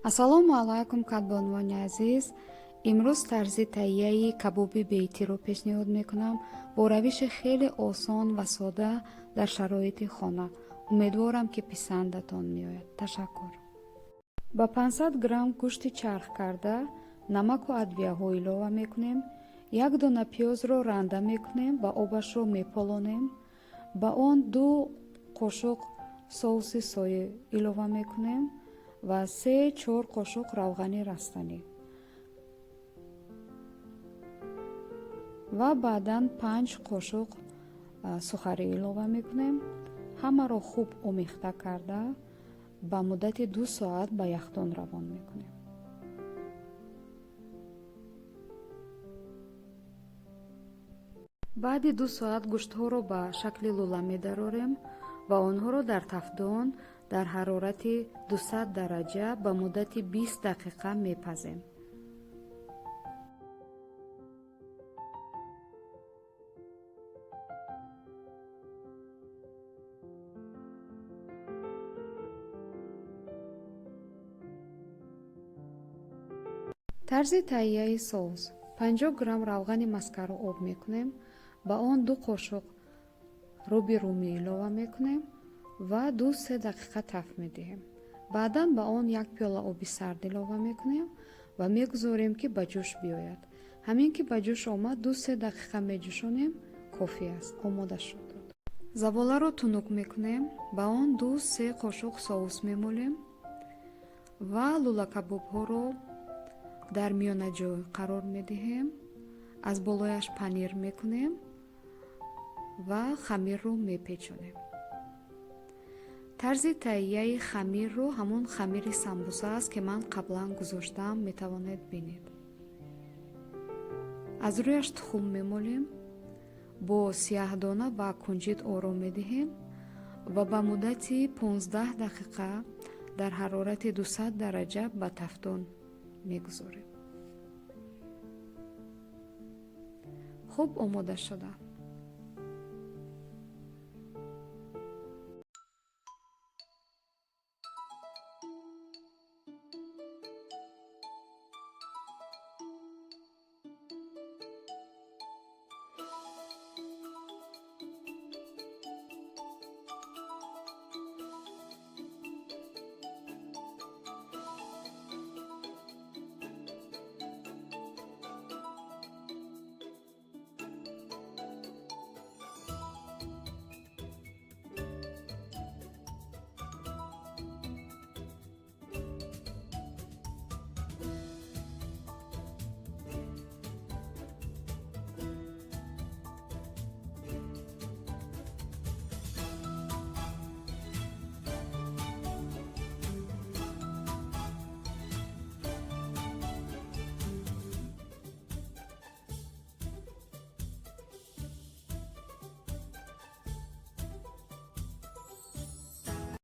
Ассалому алайкум, кадбонувони азиз. Имрӯз тарзи таҳияи кабоби бейтиро пешниҳод мекунам бо равиши хеле осон ва сода дар шароити хона. Умедворам, ки писандатон меояд. Ташаккур. Ба 500 грамм гӯшти чарх карда намаку адвияҳо илова мекунем. Як дона пиёзро ранда мекунем ва обашро меполонем. Ба он 2 қошуқ соуси соя илова мекунем ва 3-4 қошуқ равғани растанӣ. Ва баъдан 5 қошуқ сухарӣ илова мекунем. Ҳамаро хуб омехта карда ба муддати 2 соат ба яхдон равон мекунем. Баъди 2 соат гӯштҳоро ба шакли лула медарорем ва онҳоро дар тафдон дар ҳарорати 200 дараҷа ба муддати 20 дақиқа мепазем. Тарзи таҳияи соус. 50 грамм равғани маскаро об мекунем, ба он 2 қошуқ руби румӣ илова мекунем ва 2-3 дақиқа таф медиҳем. Баъдан ба он як пиёла оби сард илова мекунем ва мегузорем, ки ба ҷӯш биёяд. Ҳамин ки ба ҷӯш омад, 2-3 дақиқа меҷӯшонем, кофӣ аст, омода шуд. Заволаро тунук мекунем, ба он 2-3 қошуқ соус мемолем ва лӯлакабобҳоро дар миёнаҷой қарор медиҳем, аз болояш панир мекунем ва хамирро мепечонем. Тарзи таҳияи хамирро ҳамон хамири самбуса аст, ки ман қаблан гузоштаам, метавонед бинед. Аз рӯяш тухм мемолем, бо сияҳдона ва кунҷит ором медиҳем ва ба муддати 15 дақиқа дар ҳарорати 200 дараҷа ба тафдон мегузорем. Хуб омода шуданд.